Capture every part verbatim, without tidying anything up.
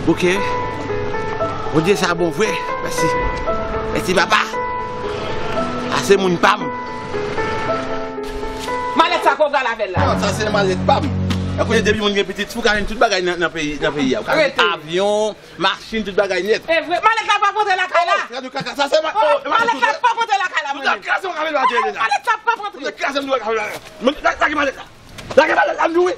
Ok. Bondye sa bon vre. Mèsi. Mèsi, papa. A se moun pa m. Malèt sa, kò w pral avè l la? Non, sa se malèt pa m. Ou konnen depi moun gen pitit, ou ka jwenn tout bagay nan, nan peyi, nan peyi a. Ou ka jwenn avyon, machin, tout bagay nèt. E vre, malèt la p ap rantre lakay la. Oh, gade kaka, sa se ma-, oh, malèt la p ap rantre lakay la, mwen menm. Malèt sa p ap rantre. Lage malèt la. Lage malèt la, m di w wi.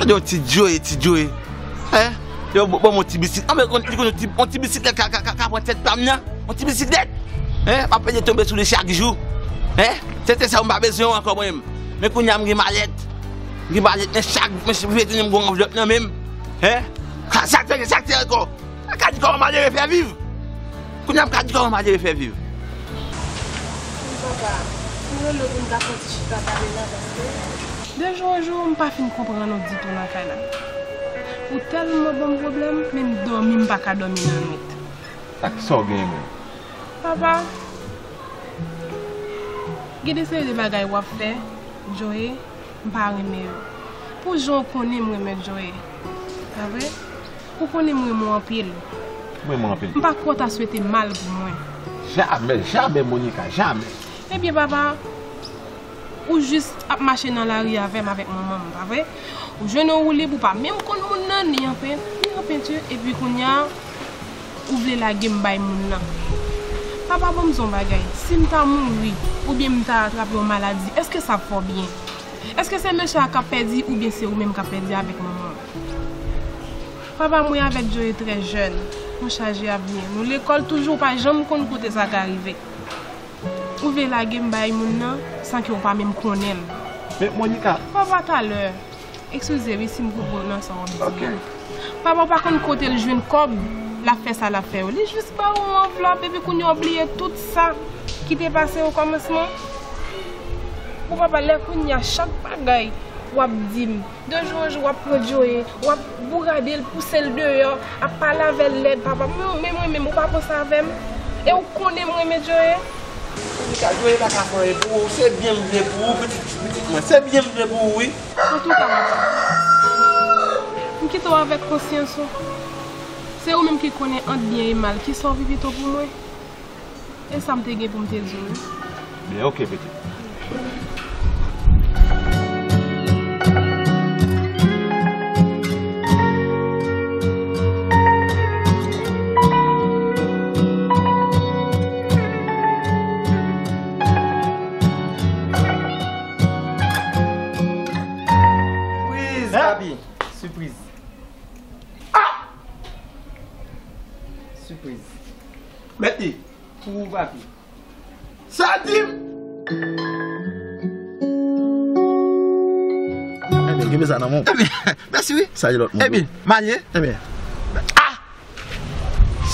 Gade yon ti Joe, ti Joe. Hein? Yo, bon, bon, yon ti bisikl-, anben, li konn yon ti, yon ti bisiklèt ka, ka, ka, ka pran tèt pa m nan. Yon ti bisiklèt. Hein? M ap pede tonbe sou li chak jou. Hein? Se te sa, m pa bezwen w ankò mwen menm. Men kounye a m gen malèt. M gen malèt, men chak, men chak, m tounen m gen yon anvlòp nan men m. Hein? Sa, sa k te, sa k te ankò? Sa ka di kòman malere fè viv. Kounye a m ka di kòman malere fè viv. Papa, m rele w pou n ka fè yon ti chita pale la paske de jou an jou, m pa fin konprann ou ditou nan kay la. Ou tèlman ban m pwoblèm, menm dòmi m pa ka dòmi nan nwit. Sa, sa w genyen menm? Papa, gen de seri de bagay w ap fè, Joe, m pa renmen yo. Pou jan w konnen m renmen Joe, pa vre? Ou konnen m renmen w anpil. M renmen w anpil tou. M pa kwè w ta swete mal pou mwen. Jamè, jamè, Monica, jamè. Ebyen, papa, ou jis ap mache nan lari avè m, avèk manman m, pa vre? Ou jwenn yon woulib, ou pa menm konn moun nan, ni an pen-, ni an penti, epi kounye a, ou vle lage m bay moun nan. Papa, ban m di w yon bagay, si m ta mouri, oubyen m ta atrape yon maladi, èske sa ap fè w byen? Èske se mesye a k ap pèdi, oubyen se ou menm k ap pèdi avèk manman w? Papa, mwen avèk Joe trè jèn, nou chaje avni, nou lekòl toujou, ou pa janm konn kote sa ka rive. Ou vle lage m bay moun nan san ke w pa menm konnen l. Men Monica. Papa, talè. Eskize wi si m koupe w nan sa w ap di a. Ok. Papa, w pa konn kote l jwenn kòb, l ap fè sa l ap fè yo. Li jis ba w yon anvlòp epi kounye a w bliye tout sa ki te pase o kòmansman. Bon, papa, lè kounye a chak bagay w ap di m, de jou an jou, w ap pran Joe, w ap bourade l, pouse l deyò, ap pale avè l lèd, papa. Men, men mwen menm, ou pa panse avè m? E ou konnen m renmen Joe. Monica, Joe pa ka fè anyen pou ou. Se byen m vle pou ou, pitit, pitit mwen. Se byen m vle pou ou, wi. Antouka, papa, m kite w avèk konsyans ou. Se ou menm ki konnen ant byen e mal, kisa w pi pito pou mwen. E sa m te gen pou m te di w, wi. Byen, ok, pitit. Wi, Papi, sipriz. Ah! Sipriz. Mèt li. Pou ou, papi. Sa di m? Ebyen, kenbe sa nan men w. Ebyen, mèsi wi. Sa se lòt moun. Ebyen, m ale. Ebyen. Ah!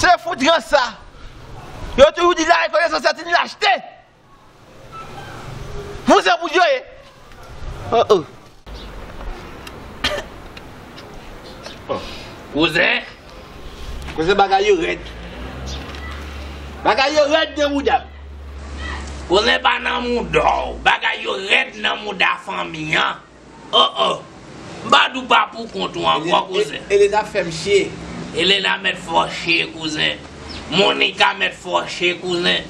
Se fout rans sa. Yo toujou di la rekonesans se yon achte. Vouzen pou yo ye. Oh, oh. Kouzen. Kouzen, bagay yo rèd. Bagay yo rèd nan bouda m. Kouzen, pa nan mouda w. Bagay yo rèd nan mouda fanmi an. Oh, oh. M pa di w pa pou kont ou ankò, kouzen. Elena fè m chye. Elena mèt fè w chye, kouzen. Monica mèt fè w chye, kouzen.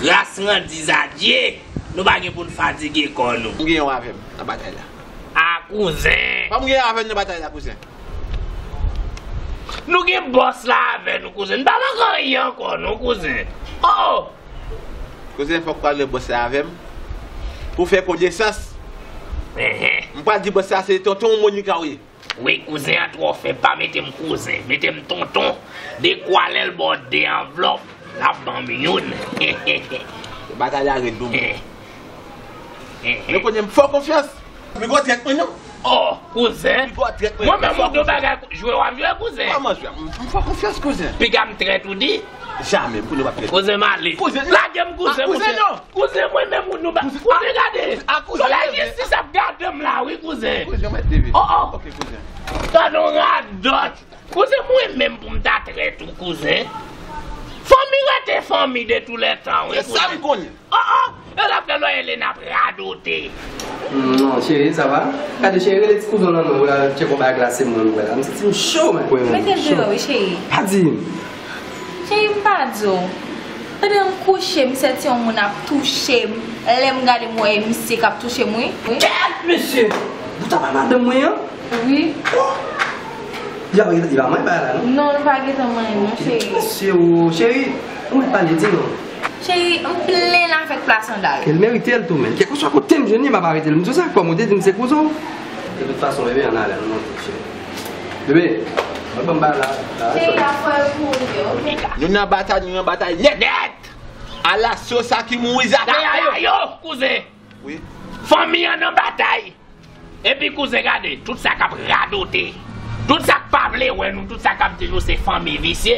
Gras randiz a Dye, nou pa gen pou n fatige kò nou. M gen yon avè m nan batay la. A, kouzen. Fò m gen avè m nan batay la, kouzen. Nou gen bòs la avè nou, kouzen. Nou pa manke anyen ankò, non, kouzen. Oh, oh. Kouzen, fòk pale bòs la avè m pou fè konesans. Enhen. M pral di bòs la se tonton Monica ou ye. Wi, kouzen an twò fèb, pa mete m kouzen, mete m tonton. Dekwa lè l ba w de anvlòp, l ap ban m youn. Batay la rèd pou mwen. Enhen. Men kounye a m fè w konfyans. M gen yon trèt mwen non. Oh, kouzen. M gen yon trèt mwen. Mwen menm ou gen bagay jwe w ap jwe kouzen. Kòman jwe? M, m fè w konfyans kouzen. Piga m trèt ou di? Jamè, m konnen w ap trèt. Kouzen m ale. Kouzen. Lage m kouzen, kouzen non. Kouzen mwen menm ou nou ba. Kouzen gade. Solèy jistis ap gade m la wi kouzen. Kouzen mwen te vin. Oh, oh. Ok kouzen. Gade yon radòt. Kouzen mwen menm pou m ta trèt ou kouzen. Fanmi rete fanmi de tou lè tan wi kouzen. E sa m konnen. Oh, oh. Yo t ap fè lò Elena ap radote. Non, cheri, sa va? Gade, cheri, rele ti kouzen w nan men w la, tcheke yon bagay glase m nan nou wè la. M santi m cho, men. Mete l deyò, wi, cheri. Pa di m. Cheri, m pa di w. Pandan m kouche, m santi yon moun ap touche m. Lè m gade, m wè e misye k ap touche m, wi. Wi. Kèt, mesye! Ou ta pa madanm mwen an? Wi. Oh! Li pa, li pa manyen bagay la, non? Non, li pa gentan manyen, non, cheri. Mesye, o, cheri, ou mèt pale, di non. Cheri, m plen avèk pla sandal. Li merite l tou, men. Kèlkeswa kote m jwenn li, m ap arete l. M di w sa, kòm ou te di m se kouzen w. De tout fason, bebe, ann ale, ann monte, cheri. Bebe, mwen ban m bagay la. Cheri, la fò e pou ou, ok? Nou nan batay, nou nan batay nèt, nèt! Alasyo sa ki mouri zate a yo! Yo, kouzen! Wi. Fanmi an nan batay! Epi kouzen gade, tout sa k ap radote, tout sa k pa vle wè nou, tout sa k ap di nou se fanmi visye,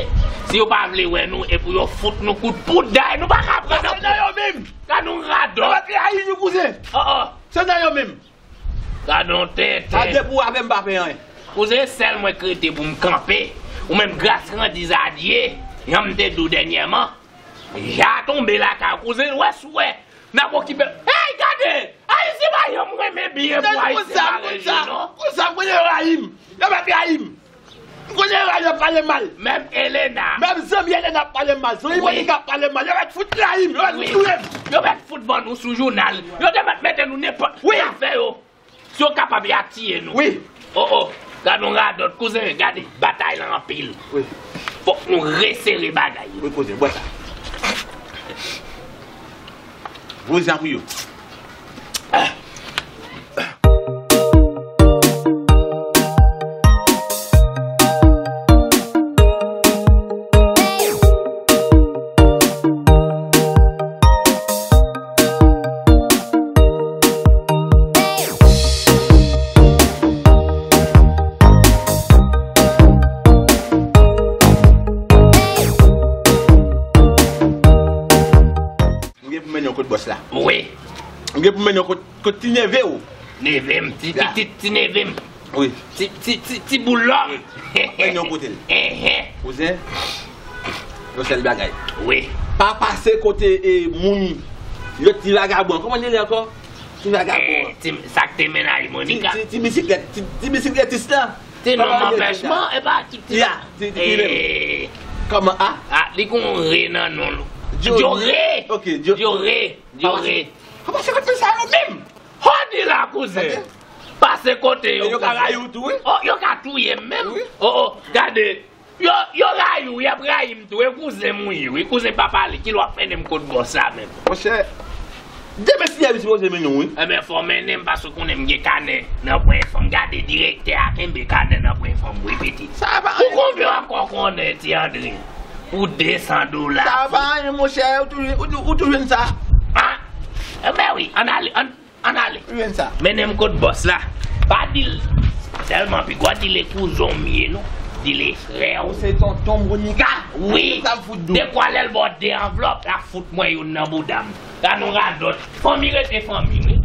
si yo pa vle wè nou, e pou yo fout nou kout poud dayè, nou pa ka pran nan. Se nan yo menm. Gade yon radòt. Yo pa trayi nou, kouzen. Oh, oh. Se nan yo menm. Gade yon tenten. Sa depi w avè m pa fè anyen. Kouzen, sèl mwen k rete pou m kanpe. Ou menm gras randiz a Dye, jan m te di w dènyèman. Ja tonbe lakay ou, kouzen, wè si w wè. N ap okipe. Hey, gade! Ayisyen pa janm renmen byen pou Ayisyen pa renmen non. Konsa, konsa, konsa, konsa, konsa, yo rayi m. Yo mèt rayi m. M konnen yo rayi m, yo ap pale m mal. Menm Elena. Menm zanmi Elena ap pale m mal. Zanmi Monica ap pale m mal. Yo mèt fout rayi m. Yo mèt fout touye m. Yo mèt fout vann nou sou jounal. Yo te mèt mete nou nenpòt afè yo. Si yo kapab, y a tiye nou. Wi. Oh, oh. Gade yon radòt, kouzen, gade, batay la anpil. Wi. Fòk nou resere bagay yo. Wi, kouzen, bwè sa. Gwo zam pou yo. Ah. M gen pou mennen w kot bòs la. Wi. M gen pou mennen w kot, kot ti neve w. Neve m, ti pitit ti neve m. Wi. Ti, ti, ti, ti boul lòm. Wi. Mennen w kote l. Enhen. Kouzen, yon sèl bagay. Wi. Pa pase kote e moun, yon ti vagabon. Kòman li rele ankò? Ti vagabon. Eh, ti, sa k te mennaj Monica. Ti, ti, ti bisiklèt, ti, ti bisikletis la. Ti non m anpèchman, e pa ki ti. Ya, ti, ti, ti menm. Eh. Kòman a? Ah, li gon re nan non l. Djore. Ok, Djore. Djore. Djore. Papa, se kote sa yo menm. Hò di la, kouzen. Pase kote yo, yo ka rayi w tou, wi. Oh, yo ka touye m menm. Wi. Oh, oh, gade. Yo, yo rayi w, y ap rayi m tou. E kouzen m ou ye, wi. Kouzen pa pale, kilè w ap mennen m kot bòs la menm? Monchè, Demen Ti André sipoze mennen w, wi. Ebyen, fò w mennen m, paske w konnen m gen kanè nan pwen fanm. Gade, direktè a kenbe kanè nan pwen fanm, wi, pitit. Sa pa. Pou konbyen w ap kò konnen, Ti André? Pou de san dola. Sa pa anyen, monchè, ou tou, ou tou, ou tou jwenn sa. Ah? Ebyen wi, ann ale, ann, ann ale. Ou jwenn sa. Mennen m kot bòs la. Pa di l sèlman, pi gwa di l e kouzen w m ye, non. Di l e frè w. Ou se tonton Monika. Wi. Sa fout dou. Dekwa lè l ba w de anvlòp, l ap fout mwen youn nan bouda m. Gad yon radòt. Fanmi rete fanmi, wi.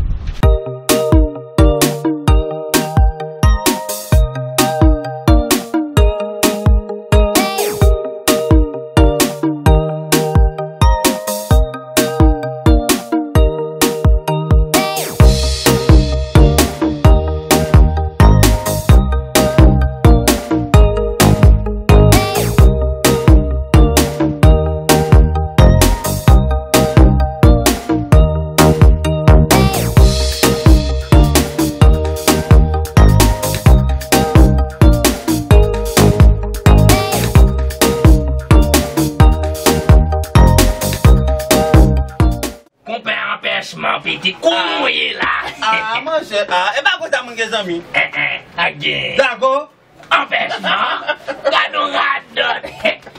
Konpè anpèchman, pitit, kouman w ye la? Ah, monchè, ah, e pa konsa moun gen zanmi. Eh, eh, a gen. Dakò. Anpèchman? Gad yon radòt.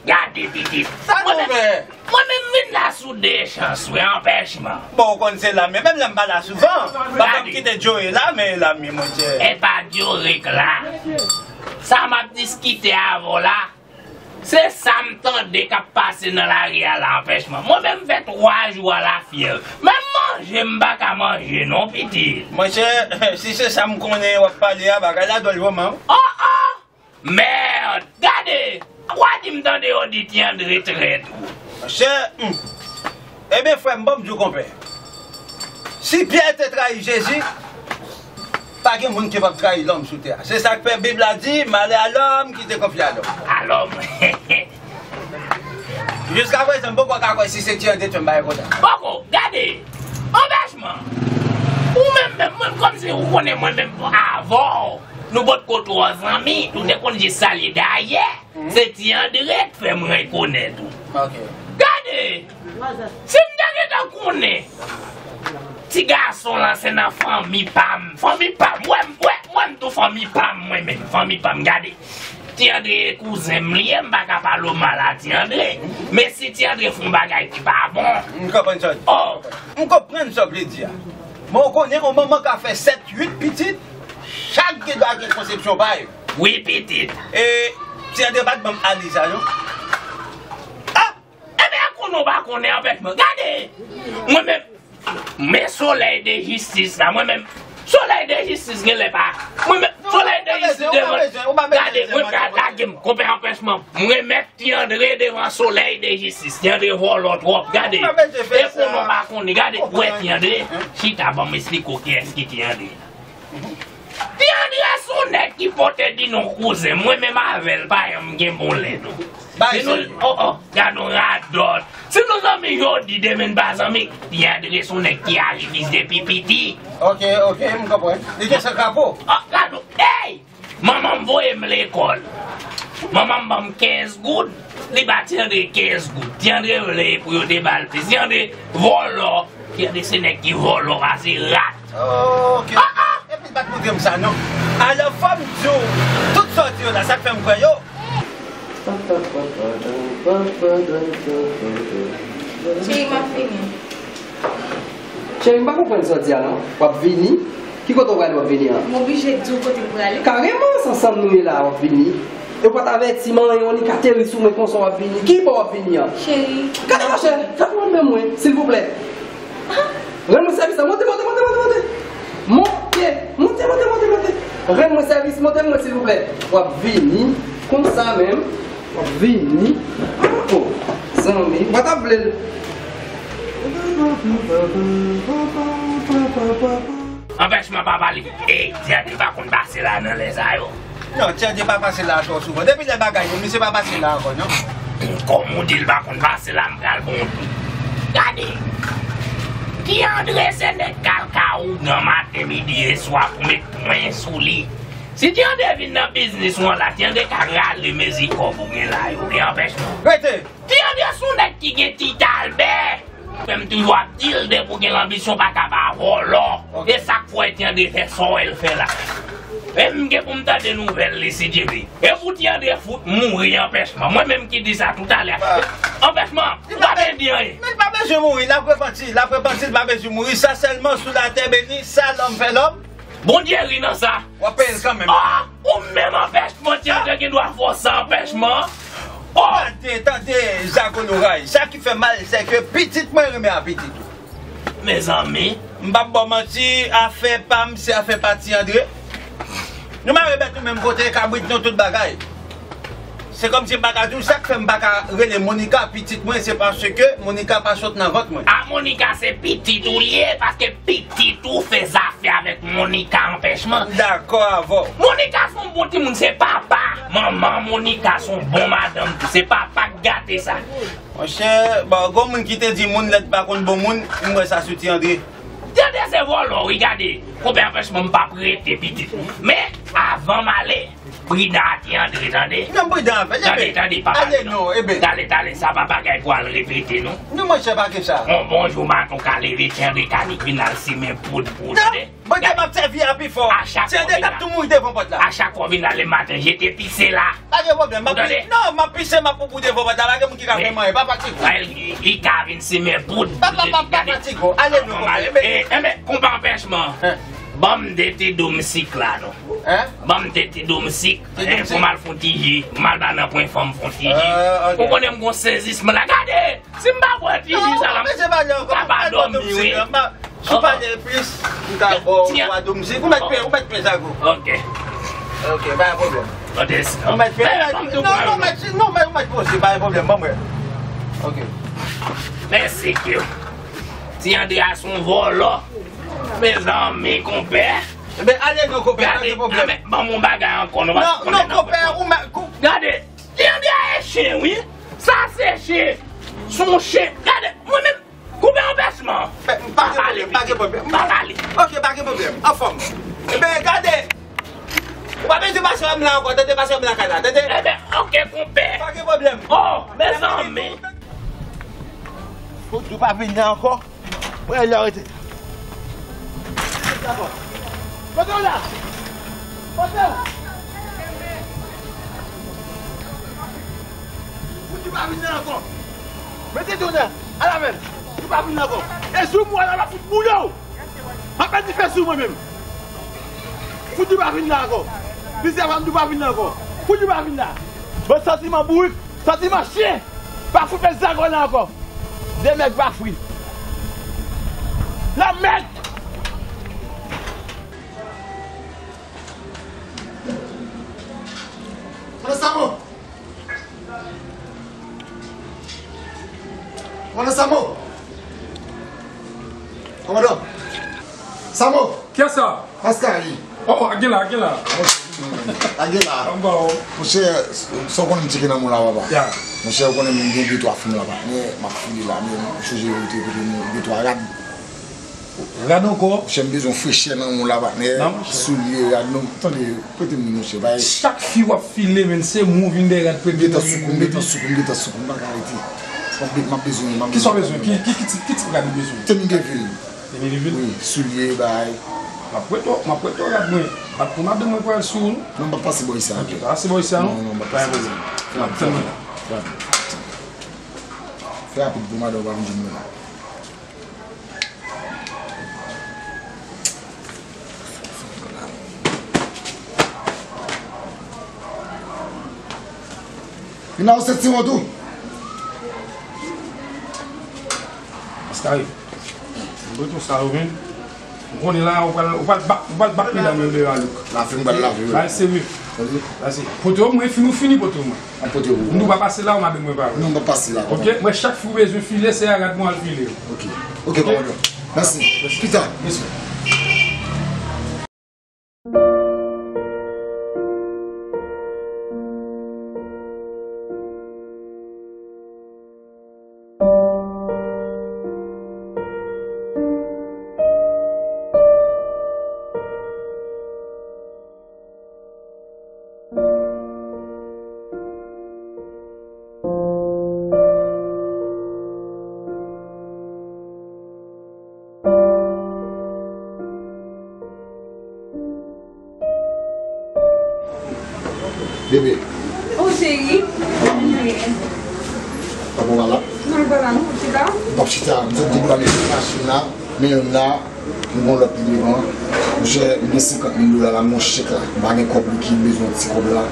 Gade, pitit. Sa nou fè? Mwen menm, mwen menm vin la sou de chans, wi, anpèchman. Bon, ou konn se la, men menm lè m pa la souvan. Papa m kite Joe la, men la, men monchè. E pa Joe k la. Sa m ap diskite avè w la, se sa m tande k ap pase nan lari a la, anpèchman. Mwen menm fè twa jou a la fyèv. Menm manje m pa ka manje non, pitit. Monchè, si se sa m konnen w ap pale a, bagay la dwòl vrèman. Oh, oh! Mèd! Gade! Ou a di m tande yo di Ti André trèt ou. Monchè, hmm. Ebyen, frè m, ban m di w, konpè. Si Pyè te trayi Jezi, pa gen moun ki p ap trayi lòm sou tè a. Se sa k fè Bib la di, malè a lòm ki te konfye a lòm. A lòm. Jiska prezan, m poko ka kwè si se Ti André ki fè m bagay konsa. Poko, gade. Anpèchman. Ou menm, menm, mwen, kòmsi ou konnen mwen menm avè w. Nou potko twò zanmi, nou te konn jis salye. Dayè, se Ti André k fè m rekonèt ou. Ok. Gade! Si m te gentan konnen ti gason lan se nan fanmi pa m, fanmi pa m, wè m, wè, wè m tou fanmi pa m, mwen menm, fanmi pa m, gade. Ti André e kouzen m li ye, m pa ka pale w mal a Ti André. Men si Ti André fè yon bagay ki pa bon. M konprann sa w di. Oh. M konprann sa w vle di a. Men w konnen yon manman ka fè sèt, uit pitit, chak gen dwa gen konsepsyon pa yo. Wi, pitit. E Ti André pa t ban m ali sa, non? Ah! Ebyen, konnen w pa konnen, anpèchman. Gade! Mwen menm, men solèy de jistis la, mwen menm, solèy de jistis genlè pa, mwen menm, solèy de jistis devan, gade, mwen pral lage m, konpè anpèchman, mwen mèt Ti André devan solèy de jistis, Ti André vòlò twòp, gade, e konnen w pa konnen, gade, wè Ti André, chita ban m esplike w kiyès ki Ti André. Ti André se yon nèg ki pote di non kouzen, mwen menm avè l pa janm gen bon lè non. Se nou, oh, oh, gad yon radòt. Se nou zanmi jodi, demen n pa zanmi. Ti André se yon nèg ki arifis depi piti. Ok, ok, m konprann. Li gen san krapo. Oh, gad yon, ey! Manman m voye m lekòl. Manman m ban m kenz goud. Li ba Ti André kenz goud. Ti André vle pou yo te ba l plis. Ti André vòlò. Ti André se nèg ki vòlò pase rat. Ok. Ah, ah. Epi l pa t montre m sa non. Alò fò m di w, tout sa w di yo la, sa k fè m kwè yo. Cheri, m ap vini. Cheri, m pa konprann sa w di a non. W ap vini? Ki kote w prale w ap vini an? M oblije di w kote m prale. Kareman, se ansanm nou ye la, w ap vini. E w pa t avèti m anyen, w annik ateri sou mwen konsa w ap vini. Ki bò w ap vini an? Cheri. Gade monchè, fè pou mwen menm mwen, silvouplè. Rann mwen sèvis la. Monte, monte, monte, monte, monte. Monte, monte, monte, monte, monte. Rann mwen sèvis, monte mwen, silvouplè. W ap vini konsa menm. W ap vini. Oh, zanmi, w pa t ap vle l. Anpèchman pa pale. Ey, Ti André pa konn pase la nan lè sa yo. Non, Ti André pa pase la twò souvan. Depi lè bagay yo, misye pa pase la ankò, non. Kòm ou di l pa konn pase la, m pral bon tou. Gade! Ti André se nèg k al ka ougan maten, midi e swa pou met pwen sou li. Si Ti André vin nan biznis ou an la, Ti André ka rale mezi kòb ou gen la yo, gen anpèchman. Rete! Ti André se yon nèg ki gen Ti Albè. Frè m toujou ap di l, depi w gen lanbisyon, w pa ka ba vòlò. E sa k fè Ti Andre fè sa w wè l fè la. E m gen pou m tande nouvèl li, si Dye vle. E pou Ti Andre fout mouri anpèchman. Mwen menm ki di sa toutalè. Anpèchman, ou pa bezwen di anyen. Men l pa bezwen mouri, l ap repanti, l ap repanti, l pa bezwen mouri. Sa sèlman sou latè beni, sa lòm fè lòm. Bondye ri nan sa. W ap peye l kanmenm. Ah, ou menm anpèchman, Ti Andre gen dwa fè w sa anpèchman. Oh! Tande, tande, zago loray. Sa ki fè mal, se ke pitit mwen renmen a pitit ou. Mezanmi. M p ap ba w manti, afè pa m, se afè pa Ti Andre. Nou mare bèt nou menm kote, kabrit nou, tout bagay. Se kòmsi m pa ka di w, sa k fè m pa ka rele Monica pitit mwen, se paske Monica pa sot nan vant mwen. A, Monica se pitit ou li ye, paske pitit ou fè zafè avèk Monica anpèchman. M dakò avè w. Monica se yon bon timoun, se papa. Manman Monica se yon bon madanm tou, se papa k gate sa. Monchè, bon, gon moun ki te di moun lèd pa konn bon moun, m wè sa sou Ti Andre. Ti Andre se vòlò, wi, gade. Konpè anpèchman m p ap rete pitit. Men, avan m ale, pridan ak Ti Andre, tande. Non, pridan avè l, tande, ebe. Tande, papa, ale non, ebe. Tale, tale, sa pa bagay pou al repete, non. Non, monchè, pa ke sa. Yon bon jou, maten w ka leve, Ti Andre ka vin al simen poud pou ou, tande. Bondye m ap sèvi a pi fò. Ti Andre t ap tou mouri devan pòt la. A chak fwa w vin ale maten, jete pise la. Pa gen pwoblèm, m ap pise. Non, m ap pise, m ap poupou devan pòt la. Pa gen moun ki ka fè m anyen, pa fatige w. Li ka vin simen poud. Pa, pa, pa, pa fatige w. Ale nou, konpè. Enben, konpè anpèchman. Ban m de ti doum sik la, non. Ban m de ti doum sik. Pou m al fè yon ti ji. M al ba nan pwen fanm fè yon ti ji. Ou konnen m gon sezisman la. Gade! Si m pa bwè ti ji sa la, m pa ka dòmi, wi. Si w pale plis, m ka ba w twa doum sik. Ou mèt peye, ou mèt peye zago. Ok. Ok, pa gen pwoblèm. Ou mèt peye. Non, non, mèt, non, mèt, ou mèt poze, pa gen pwoblèm. Ban mwen. Ok. Mèsi, Q. Ti Andre a se yon vòlò. Mezanmi, konpè. Enben, ale non, konpè, pa gen pwoblèm. Gade, ban m yon bagay ankò, nou pa konnen non, konpè, ou mèt, gade. Ti Andre a e chen, wi. Sa se chen. Se yon chen. Gade, mwen menm, koupe anpèchman. Pa pale, pa gen pwoblèm. Pa pale. Ok, pa gen pwoblèm. Anfòm. Enben, gade. Ou pa bezwen pase wè m la ankò, tande, pase wè m lakay la, tande? Enben, ok, konpè. Pa gen pwoblèm. Oh, mezanmi. Fouti pa vin la ankò. Mwen lè rete. Kote w la? Kote w? Fouti pa vin la ankò. Mete tounen. Ala men. Fouti pa vin la ankò. E sou mwen la, la fout boule w. M ap mete dife sou mwen menm. Fouti pa vin la ankò. Plizyè fwa m di w pa vin la ankò. Fouti pa vin la. Bon, santiman bourik, santiman chen. Pa fout met zago la ankò. De nèg pa fri. La mèd! Konnen sa bon? Konnen sa bon? Kòmandan. Sa bon? Kiyès sa? Paskali. Oh, Aguila, Aguila. Aguila. Anba o. Monchè, sa w konnen m tcheke nan mwen la, papa. Ya. Monchè, ou konnen m gen de twa fim la, papa. Men, m ap file la, men m chonje rete kote m de twa rad. Rad ankò? Monchè, m bezwen frechè nan mwen la, patnè. Nan, monchè. Soulye, rad, non, tande, prete m li, monchè, bay. Chak fi w ap file, men se mwen vin dèyè rad premye. M gentan sou kou, m gentan sou kou, m gentan sou kou, m pa ka rete. M ap be-, m ap bezwen, m ap bezwen. Kisa w bezwen? Ki, ki, ki, ki tip rad ou bezwen? Teni de vil. Teni de vil? Wi, soulye, bay. M ap prete w, m ap prete w rad mwen. M ap pran madanm mwen pou al sou ou. Non, m p ap pase bò isi a. Ok, pa pase bò isi a, non? Non, non, m p ap pase bò isi a. Fè rapid pou madanm ou pa vin jwenn mwen la. Vin la, ou se ti wont ou. Paskari. Mwen tou sa yo menm. M konnen la, ou pral, ou pral bat, ou pral bat medam yo deyò a, Louk. La fin, m pral lave, wi. Bay serye. Tande? Bay serye. Pote yo, mwen fini, ou fini pote yo, mwen. M pote yo. M di w pa pase la, ou madanm mwen pa vle. Non, m pa pase la, papa. Ok, mwen chak fi w bezwen file, se a rad mwen al file yo. Ok. Ok, kòmandan. Mèsi. Pita. Mèsi. Bebe. Oh, cheri. Papa w pa la? Non, l pa la, non, chita. M p ap chita. M sot depi la, m sot machin la, men youn la, m gon lòt li devan. Monchè, m gen senkant mil dola la, m gon chèk la. M pa gen kòb likid, m bezwen yon ti kòb la.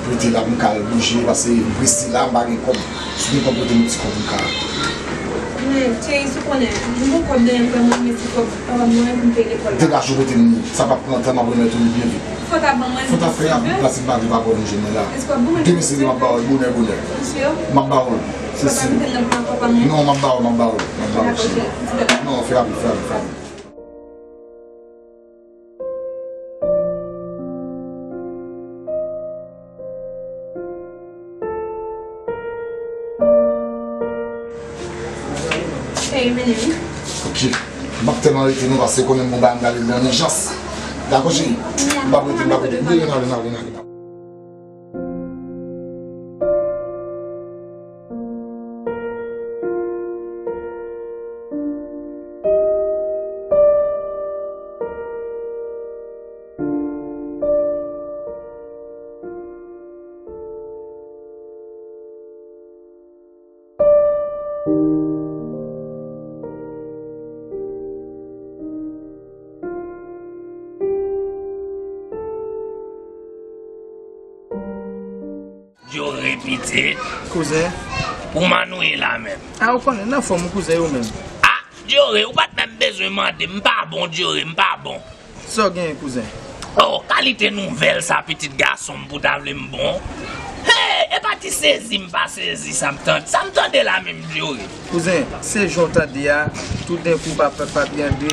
Prete la pou m ka al bouje, paske m prese la, m pa gen kòb. Si w gen kòb, prete m yon ti kòb pou m ka. Men, cheri, si w konnen, m gon kòb dèyè m, vrèman, men ti kòb papa m mwen pou m peye lekòl la. Degaje w, prete m li. Sa p ap pran tan, m ap remèt ou li byen vit. Fò w ta ban mwen. Fò w ta fè rapid, paske m pa vle papa w vin jwenn mwen la. Demen se demen, m ap ba w l bonè, bonè. M ap ba w l, se si. Non, m ap ba w l, m ap ba w l, m ap ba w l, cheri. Non, fè rapid, fè rapid, fè rapid. Cheri, vini wi. Ok. M p ap tèlman rete non, paske konnen m gon bagay m gade nan ijans. Dakò, cheri? M p ap rete, m p ap rete. Vini, vini, vini, vini. Dyore pitit. Kouzen. Kouman nou ye la menm? A, ou konnen, n anfòm wi kouzen, ou menm? A, Dyore, ou pa t menm bezwen mande m, m pa bon Dyore, m pa bon. Sa w genyen kouzen? Oh, kalite nouvèl sa pitit gason m pou ta vle m bon? Hey, e pa ti sezi m pa sezi sa m tande, sa m tande la menm Dyore. Kouzen, se jan w tande a, toudenkou papa Fabian de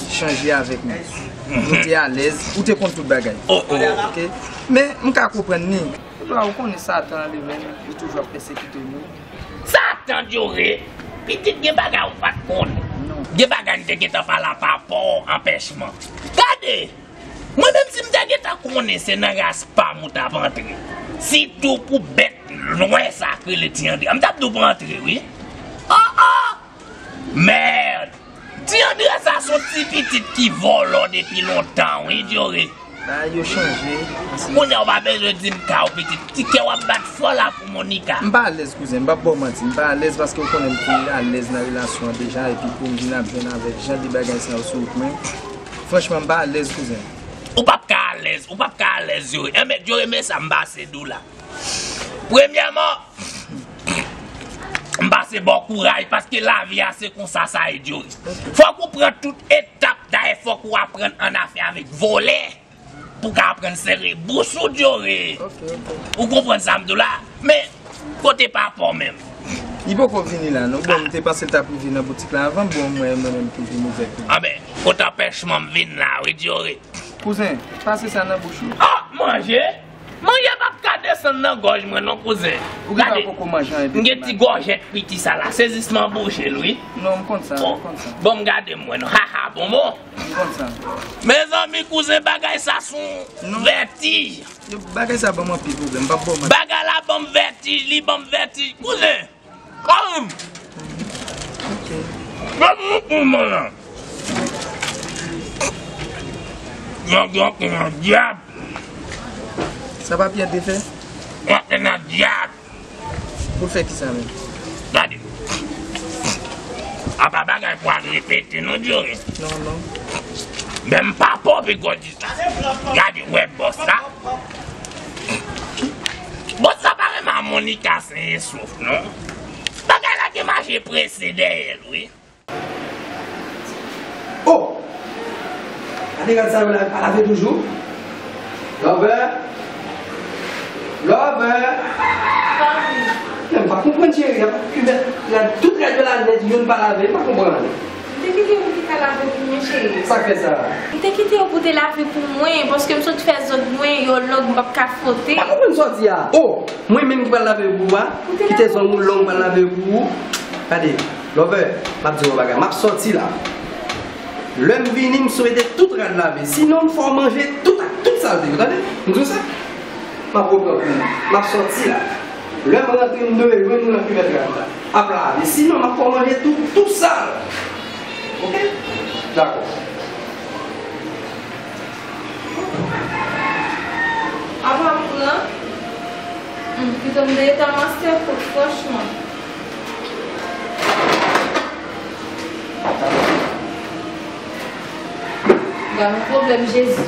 chanje avèk nou. Nou te alèz, ou te konn tout bagay. Oh, oh. Ok? Men, m ka konprann ni. Epi ou konnen Satan an li menm, li toujou ap pèsekite nou. Satan Dyore, pitit gen bagay ou pa t konnen. Gen bagay m te gentan pale a papa w, anpèchman. Gade! Mwen menm si m te gentan konnen se nan ras pa m ou t ap antre. Sitou pou bèt nwè sa k rele Ti André. M t ap di w pa antre wi. Oh, oh! Mèd! Ti André sa se yon ti pitit ki vòlò depi lontan wi, Dyore. Bagay yo chanje. Kounye a ou pa bezwen di m ka w pitit. Ti kè w ap bat fò la pou Monica. M pa alèz kouzen, m p ap ba w manti. M pa alèz paske ou konnen m te alèz nan relasyon an deja, epi pou m vin ap jwenn avèk jan de bagay sa yo sou wout mwen. Franchman, m pa alèz kouzen. Ou p ap ka alèz, ou p ap ka alèz Dyore. Enben, Dyore, men sa m pase di w la. Premyèman, m pase ba w kouraj paske lavi a se konsa sa ye Dyore. Fòk ou pran tout etap, dayè fòk ou aprann annafè avèk vòlè pou w ka aprann sere bous ou Dyore. Ok, ok. Ou konprann sa m di w la? Men, kote papa w menm? Li poko vini la non. Bon, m te panse l t ap rive nan boutik la avan, bon, mwen, mwen menm ki vin ouvè pou li. Anben, kot anpèchman m vin la wi Dyore. Kouzen, pase sa nan bouch ou. Ah, manje? Manje p ap ka desann nan gòj mwen non kouzen. Ou gentan poko manje anyen depi maten. M gen ti gòjèt piti sa la, sezisman bouche l wi. Non, m konn sa, m konn sa. Bon, m gade m wè non. Ha, ha, bonbon. M konn sa. Mezanmi, kouzen, bagay sa se yon vètij. Yo, bagay sa ban m anpil pwoblèm, m p ap ba w manti. Bagay la ban m vètij, li ban m vètij. Kouzen! Kòm m kouman la. Yo, yo, yo, dyab. Sa pa Pyè te fè? Yo, yo, dyab. Pou l fè kisa menm? Gade. Apa bagay pou al repete non, Dyore. Non, non. Men m pa pòpe gòdi sa. Gade, wè bòs la. Bòs la pa renmen a Monica sen e souf non. Bagay la gen mache prese dèyè l wi. Oh! Gade rad sa yo la, pa lave toujou. Love. Love. Men m pa konprann cheri, y ap kivèt rad, tout rad yo la nèt, youn pa lave, m pa konprann. M te kite yo pou te ka lave pou mwen, cheri. Sa k fè sa? M te kite yo pou te lave pou mwen, paske m sot fè zòd mwen, yo long, m p ap ka fwote. Pa konprann sa w di a. Oh, mwen menm ki pral lave pou ou a? Kite zòd ou long, m pral lave pou ou. Gade, Love, m ap di w yon bagay, m ap sòti la. Lè m vini, m swete tout rad lave. Sinon, m fè w manje tout ak tout saleté yo, tande? M di w sa? M ap reprann pou ou. M ap sòti la. Lè m rantre, m dwe jwenn ou nan kivèt rad la. Ap lave. Sinon, m ap fè w manje tou, tou sal. Oke? Dakò. Apa m pran? Zòn de eta master kot, franchman. Ba nou pwoblèm, Jezi.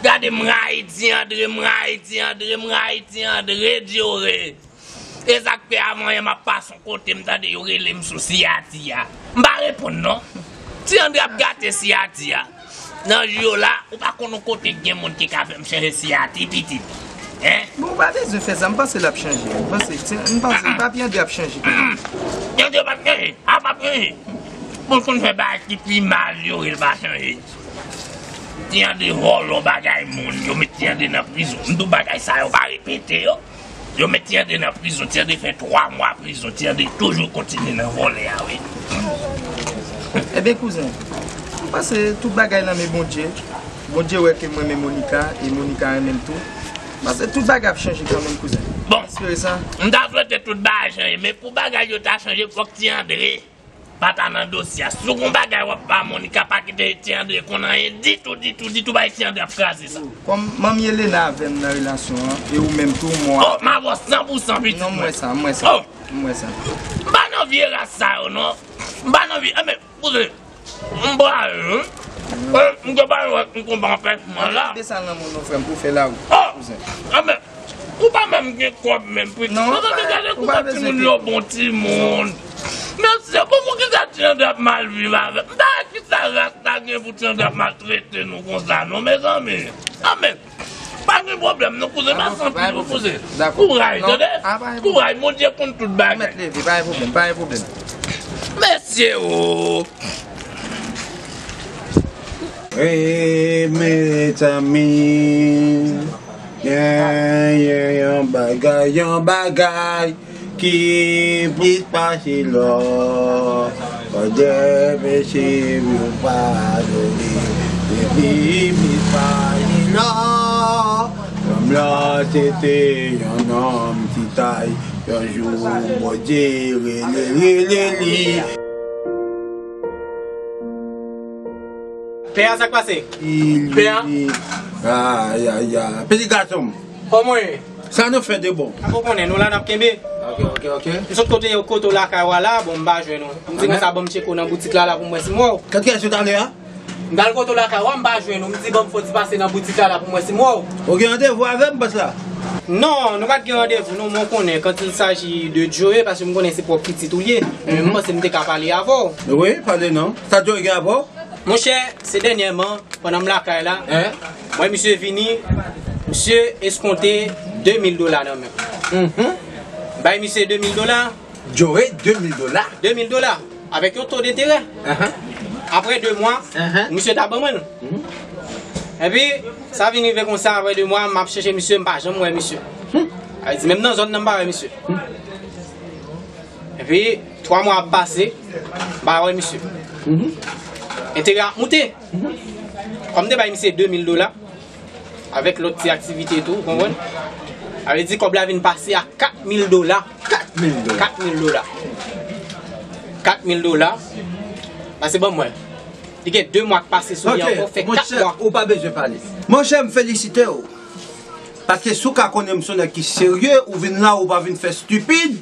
Gade, m rayi Ti Andre, m rayi Ti Andre, m rayi Ti Andre, Djore. E sa k fè avan yè m ap pase yon kote, m tande yo rele m sou siyati a. M pa reponn non. Ti Andre ap gate siyati a. Nan jou yo la, ou pa konn yon kote k gen moun ki ka fè m chanje siyati pitit. Hein? Bon, ou pa bezwen fè sa, m panse l ap chanje. M panse, m panse, Papi Andre ap chanje. Ti Andre p ap chanje, a p ap chanje. Bon, l konn fè bagay ki pi mal, yo, li pa chanje. Ti Andre vòlò bagay moun, yo met Ti Andre nan prizon. M di w bagay sa yo pa repete yo. Yo met Ti Andre nan prizon, Ti Andre fè twa mwa prizon, Ti Andre toujou kontinye nan vòlè a, wi. Ebyen, kouzen, m panse tout bagay nan men Bondye. Bondye wè ke m renmen Monica, e Monica renmen m tou. M panse tout bagay ap chanje kanmenm, kouzen. Bon, m espere sa. M ta swete tout bagay chanje, men pou bagay yo ta chanje, fòk Ti Andre pa ta nan dosye a. Si w gon bagay w ap ba Monica, pa kite Ti Andre konn anyen ditou, ditou, ditou, bay Ti Andre ap kraze sa. Kòm manmi Elena avè m nan relasyon an, e ou menm tou, mwen. Oh, m avè w san pou san, pitit mwen. Non, m wè sa, m wè sa. Oh! M wè sa. M pa nan vye ras sa yo, non. M pa nan vye, enben, kouzen, m prale, wi. Eh, m te pral wè si m konprann pèsman la. Kite sa nan men w non, frè m, pou fè lari, kouzen. Oh! Enben, ou pa menm gen kòb menm, pitit. Non, mezanmi, gade kouman timoun yo bon timoun. Mesye, bon, pou kisa Ti Andre ap mal viv avè m? M ta wè kisa ras la gen pou Ti Andre ap maltrete nou konsa, non, mezanmi. Anben, pa gen pwoblèm, non, kouzen, pa santi nou, kouzen. Dakò. Kouraj, tande? Kouraj, Bondye konn tout bagay. Ou mèt leve, pa gen pwoblèm, pa gen pwoblèm. Mesye, o. Wi, mezanmi, genyen yon bagay, yon bagay ki plis pase lò. Fò de peche yo padone, epi plis pase lò. Nonm lan se te yon nonm ti tay, yon jou Bondye rele, rele li. Pè a, sa k pase? Pè a? Ayaya. Pitit gason m. Kòman w ye? Sa nou fè de bon? Ou konnen, nou la n ap kenbe. Ok, ok, ok. M sot kote, kote w lakay w a la, bon, m pa jwenn ou. M di konsa, ban m tcheke w nan boutik la, la pou m wè si m wè w. Kèt kèt sou talè a? M t al kote w lakay w a, m pa jwenn ou. M di ban m fò ti pase nan boutik la, la pou m wè si m wè w. Ou gen randevou avè m, bòs la? Non, nou pa t gen randevou, non, men w konnen, quand il s'agit de Joe, paske m konnen se pwòp pitit ou l ye, men m panse m te ka pale avè w. Wi, pale non. Sa Joe gen avè w? Monchè, se dènyèman, pandan m lakay la, m wè misye vini, misye eskonte de mil dola nan men m. M bay misye de mil dola. Joe, de mil dola? De mil dola, avèk yon to denterè. Apre de mwa, misye ta ban mwen l. Epi, sa vin rive konsa, apre de mwa, m ap chèche misye, m pa janm wè misye. Sa vle di, menm nan zòn nan, m pa wè misye. Epi, twa mwa ap pase, m pa wè misye. Enterè ap moute. Kòm m te bay misye de mil dola, avèk lòt ti aktivite tou, ou konprann? Sa vle di kòb la vin pase a kat mil dola. Kat mil dola. Kat mil dola. Kat mil dola. Pase ban mwen. Li gen de mwa k pase sou li ankò, fè kat mwa. Ok, monchè, ou pa bezwen pale. Monchè, m felisite w. Paske si w ka konnen m se yon nèg ki serye, ou vin la, ou pa vin fè stipid,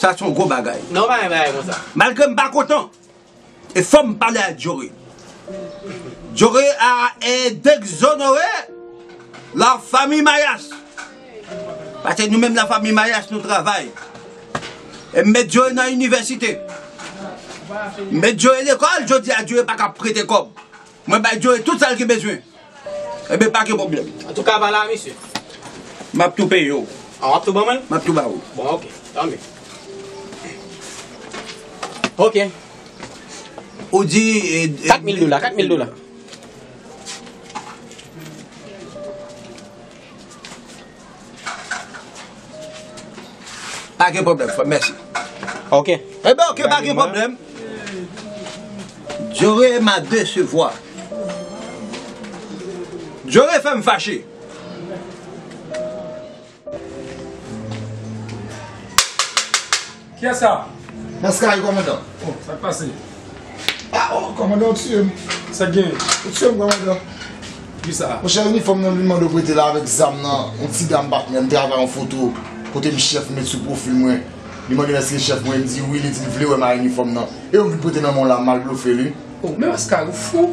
sa se yon gwo bagay. Non, pa gen bagay konsa. Malgre m pa kontan, e fò m pale a Joe. Joe a, e, degzonore la fanmi Mayas. Paske nou menm la fanmi Mayas, nou travay. E m met Joe nan inivèsite. M met Joe lekòl, jodi a Joe pa ka prete kòb. Mwen bay Joe tout sa l gen bezwen. Enben, pa gen pwoblèm. Antouka, pale a misye. M ap tou peye w. A, w ap tou ban mwen l? M ap tou ba ou. Bon, ok. Tanmi. Ok. Ou di, e, e, kat mil dola, kat mil dola. Pa gen pwoblèm, frè m, mèsi. Ok. Enben, ok, pa gen pwoblèm. Joe m'a décevoir. Joe fè m fache. Kiyès sa? Maskay, kòmandan. Oh, sa k pase? Ah, oh, kòmandan, ou tiye m. Sa k genyen? Ou tiye m, kòmandan. Kisa? Monchè, inifòm nan m vin mande w prete la avèk zam nan, yon ti dam patnè m travay yon foto. Kote m chèf met sou pwofil mwen. Li mande m èske chèf mwen, m di wi, li di l vle wè m ak inifòm nan. E yo vin pote nan men w la, m al blofe li. Oh, men Maskari, ou fou.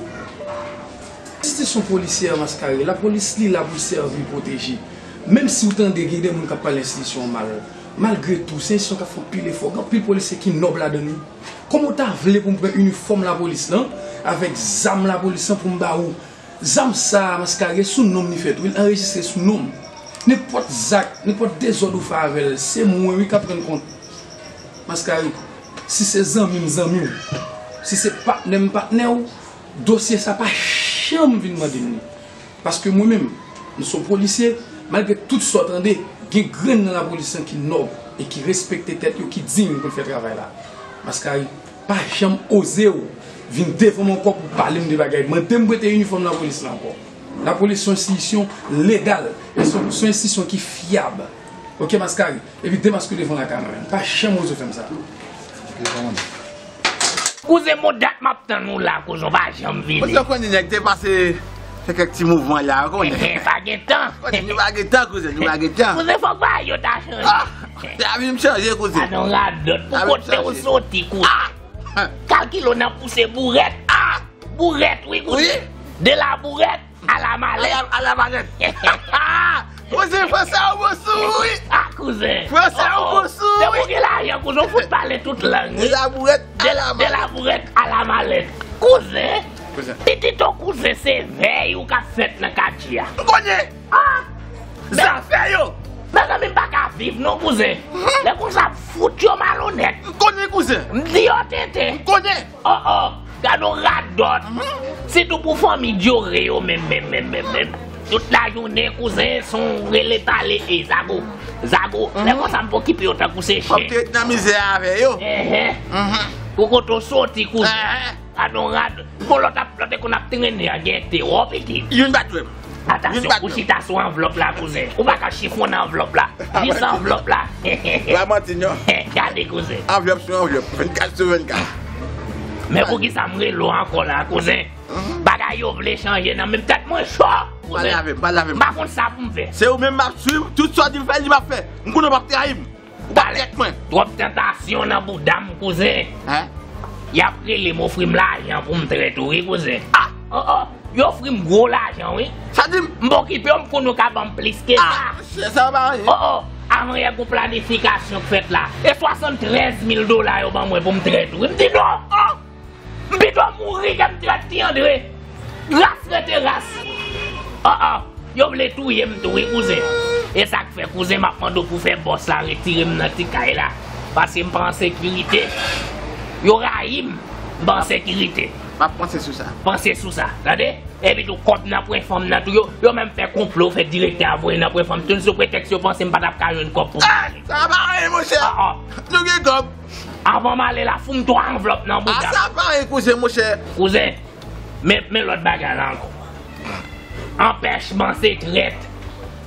Enstitisyon polisyè Maskari, lapolis li la pou l sèvi pwoteje. Menm si w tande gen de moun k ap pale enstitisyon an mal, malgre tou, se enstitisyon k ap fè anpil efò. Gen anpil polisye ki nòb ladan li. Kòman w ta vle pou m pran inifòm lapolis lan, avèk zam lapolis lan pou m ba ou? Zam sa a, Maskari, sou non m li fèt, wi, l anrejistre sou non m. Nenpòt zak, nenpòt dezòd ou fè avè l, se mwen, wi, k ap rann kont. Maskari, si se zanmi m zanmi w, si se patnè m patnè w, dosye sa pa janm vin mande m li. Paske mwen menm, m se yon polisye, malgre tout sa w tande, gen grenn nan lapolis lan ki nòb e ki respekte tèt yo, ki diy pou l fè travay la. Maskari, pa janm oze w vin devan m ankò pou pale m de bagay. Mande m prete inifòm lapolis la ankò. Lapolis se yon enstitisyon legal, e se yon, se yon enstitisyon ki fyab. Oke, Maskari? Epi demaske w devan lakay mwen menm. Pa janm oze w fè m sa. Kouzen, bon dat m ap tann ou la, kouzen, w pa janm vini. Kouzen, konnen nèg te pase fè kèk ti mouvman la, konnen. Enhen, pa gen tan. Konnen, nou pa gen tan, kouzen, nou pa gen tan. Kouzen, fòk bagay yo ta chanje. Ah! Lavi m chanje, kouzen. Gadon radòt, pou kote w soti, kouzen. Ah! Kalkile w nan pouse bourèt. Ah! Bourèt, wi, kouzen. Wi. De la bourèt a la malèt. A la, a la malèt. Kouzen, fransè ou bon sou, wi. Ah, kouzen. Fransè ou bon sou, wi. Se pou gen lajan, kouzen, ou fout pale tout lang, wi. De la bourèt a la malèt. De la bourèt a la malèt. Kouzen, kouzen. Pitit ou kouzen, se vèy ou k ap fèt nan katye a. M konnen. Ah! Zafè yo! Mezanmi, m pa ka viv non, kouzen. Lè konsa, m fout yo malonèt. M konnen, kouzen. M di yo tenten. M konnen. Oh, oh, gadon radòt. Sitou pou fanmi Dyore yo menm, menm, menm, menm, menm. Tout lajounen, kouzen, se yon rele pale, e, Zago. Zago, lè konsa m pa okipe yo tankou se chen. Fòk te ret nan mizè avè yo. Enhen. Pou kote w soti, kouzen. Gadon rad. Bon, lòt ap, lòt te konn ap trennen an gen te wò pitit. Youn pa t wè m. Atansyon, ou chita sou anvlòp la, kouzen. Ou pa ka chifonnen anvlòp la. Jis anvlòp la. Pa manti, non. Gade, kouzen. Anvlòp sou anvlòp. Vennkat sou vennkat. Men poukisa m rele w ankò la, kouzen? Bagay yo vle chanje nan menm tèt mwen cho, kouzen. Pa lave m, pa lave m. M pa konn sa pou m fè. Se ou menm m ap swiv. Tout sa w di m fè, li m ap fè. M konnen w p ap trayi m. Ou pa trèt mwen. Twòp tantasyon nan bouda m, kouzen. Hein? Y ap rele m ofri m lajan pou m trèt ou, wi, kouzen. Ah! Oh, oh. Yo ofri m gwo lajan, wi. Sa di m. M pa okipe yo, m konnen yo ka ban m plis ke sa. Ah, mesye, sa pa anyen. Oh, oh. Avan yè, gon planifikasyon k fèt la. E swasanntrèz mil dola yo ban mwen pou m trèt ou, wi. M di non. Oh! M pito mouri ke m trèt Ti Andre. Ras rete ras. Oh, oh. Yo vle touye m tou, wi, kouzen. E sa k fè, kouzen, m ap mande w pou fè bòs la retire m nan ti kay la. Paske m pa an sekirite. Yo rayi m. M pa an sekirite. M ap panse sou sa. Panse sou sa, tande? Epi tou, kòb nan pwen fanm nan tou, yo, yo menm fè konplo, fè direktè a voye nan pwen fanm tou, sou pretèks yo panse m pa t ap ka jwenn kòb pou m ale. Sa pa anyen, monchè. Ah, ah. Nou gen kòb. Avan m ale la, fout m twa anvlòp nan bouda m. Ah, sa pa anyen, kouzen, monchè. Kouzen, men, men lòt bagay la ankò. Anpèchman se trèt.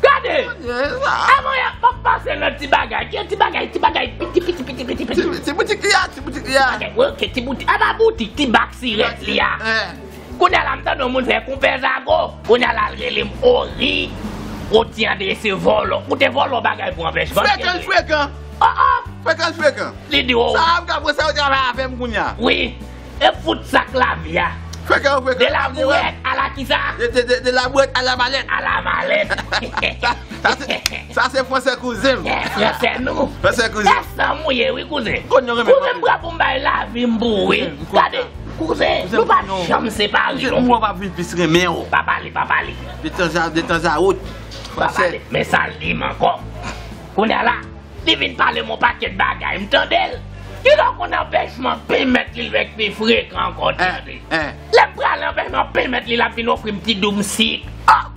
Gade! Avan yè, m ap pase nan ti bagay. Ki ti bagay, ti bagay, piti, piti, piti, piti, piti. Ti, ti boutik li a, ti boutik li a. Ti bagay, wi, ok, ti boutik. A pa boutik, ti bak sirèt li a. Hein. Kounye a la, m tande yon moun fè konpè Zago. Kounye a la, l rele m Ori. Oti Andre se vòlò. Ou te vòlò bagay pou anpèchman. Frekan, frekan. Oh, oh. Frekan, frekan. Li di, oh. Sa a, m ka pran sa yo travay avè m kounye a. Wi. E fout sak lavi a. Frekan, frekan. De la bourèt a la kisa? De, de, de, de la bourèt a la malèt. A la malèt. Sa, sa se, sa se fransè kouzen m. Eh, fransè nou. Fransè kouzen. Eh, sa m ou ye, wi, kouzen. Kouzen m pran pou m bay lavi m pou ou, wi. Kouzen, kouzen, nou pa janm separe non. Kouzen, m wè w ap vin plis renmen w. Pa pale, pa pale. De tan a, de tan a wot. Pa pale. Men sa l di m ankò. Kounye a la, li vin pale m yon pakèt bagay, m tande l. Li di w konn anpèchman pèmèt li vèk pi frekan ankò, tande. Lè m prale anpèchman pèmèt li, l ap vin ofri m ti doum sik. Ah!